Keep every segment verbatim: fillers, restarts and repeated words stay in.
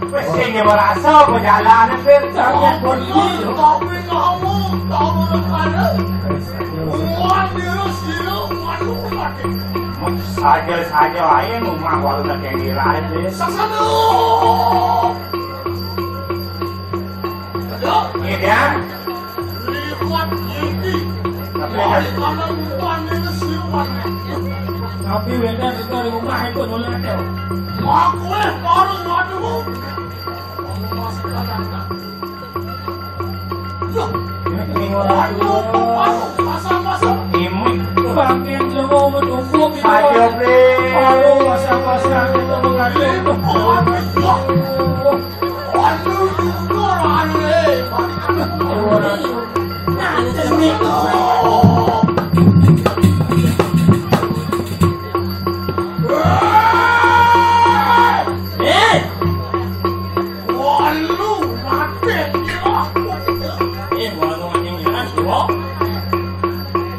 Wis sing ya merasa apa jalan, Pir? Tapi ngomong, tapi ngomong, tak ada. Wah, dia sih, waduh, lagi. Saja-saja aja ngomong, walau nak yang diraih, Pir. Sasana. Aduh. Iya, kan? Liwat iki. Tapi ada kanan bukan ini siuman. Tapi beda kita di rumah itu boleh ada. Aku eh baru madu. Aku masih kadang. Loh, ini orang waduh, waduh, pasang-pasang. Ini bangke yang mau bertumpuk gitu. Ayo, Bre. Aduh, pasang-pasang itu mengandung. Waduh, wah. Waduh, syukur, anu, eh, nah, ini. Eh. Waduh, mati, gila. Eh, waduh, mati, gila, gila.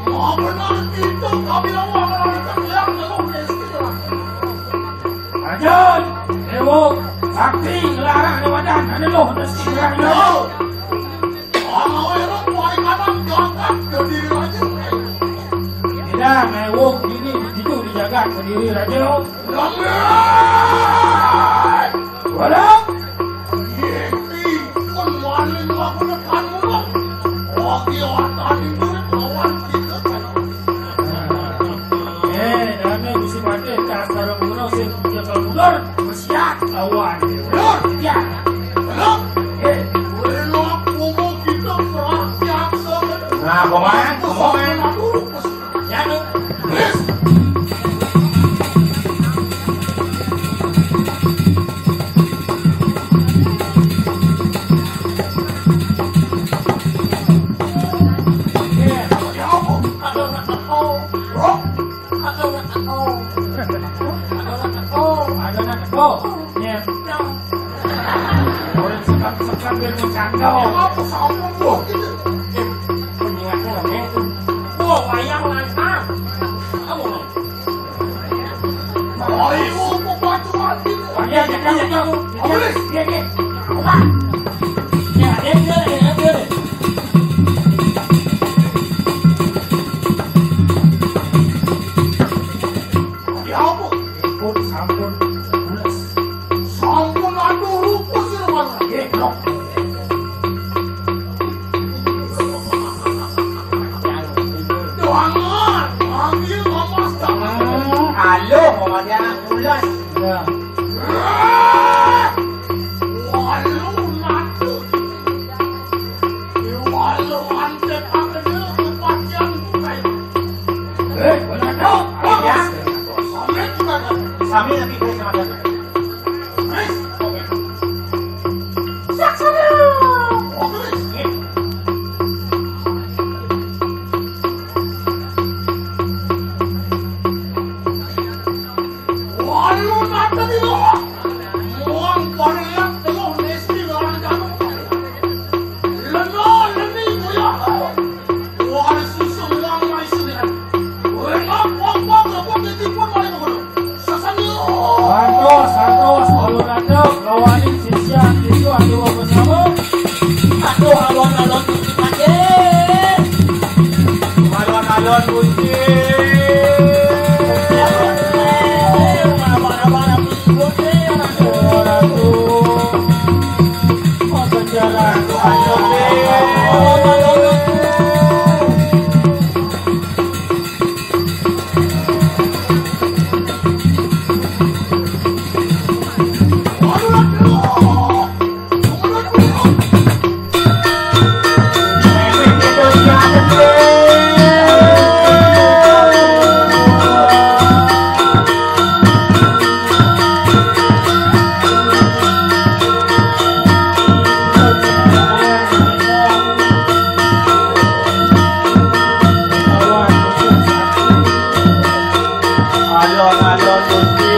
Mau benar gitu, tapi orang-orang itu bilang, "Lu miskin lah." Raja, Dewa, Sakti, Lara, Dewa, dan ada loh, ada sih, ada loh. Kalau elok, wali kanan, diangkat, berdiri lagi. Tidak, mewok, ini, itu dijaga, berdiri, Raja. Lambat! Walang! Yeti, pun wali, aku nekan, Oke, wah, tadi murid lawan kita, kan. Eh, dana bisi mati, dasar guru, sing jaga mundur, bersiap, lawan. Mundur! Ya. Mundur! Eh, mundur, kumu kita perang, ya, so. Nah, Boman, Boman. Mundur, ya, tuh. Yes. Orang sekat-sekat biar mencangkau. Apa sama gua gitu? Eh, pengingatnya lagi. Wah, wayang lancar. Kamu. Ayo, mau batu mati. Iya, iya, iya, iya. Iya, iya. Iya, iya, iya. Ya ampun. Ampun, sampun. Sampun, aduh, lupa sih, Bang. Geblok. Jangan, ambil, Mas, jangan. Hmm, aluh, pokoknya anak pulas. Ya. Walu natu. Walu antek akan kepastian bukai. Eh, benar tau. Ya. Sampai juga kan. Sampai lagi gue sama dia. Guys, oke. Saksana. Oke, guys. Walu nata di bawah. Muang pariak teluh nesti larang janu. Lena leni kuya. Walu susung muang mai sendiri. Wena kuang-kuang rebut di timpun balik ke gunung. Sasanyo. Santos, santos, ulun ada kawani sisia itu ada bersama. Aduh, alon-alon Alon-alon kunci. Alon-alon Gusti.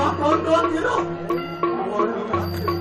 Pronto, you know.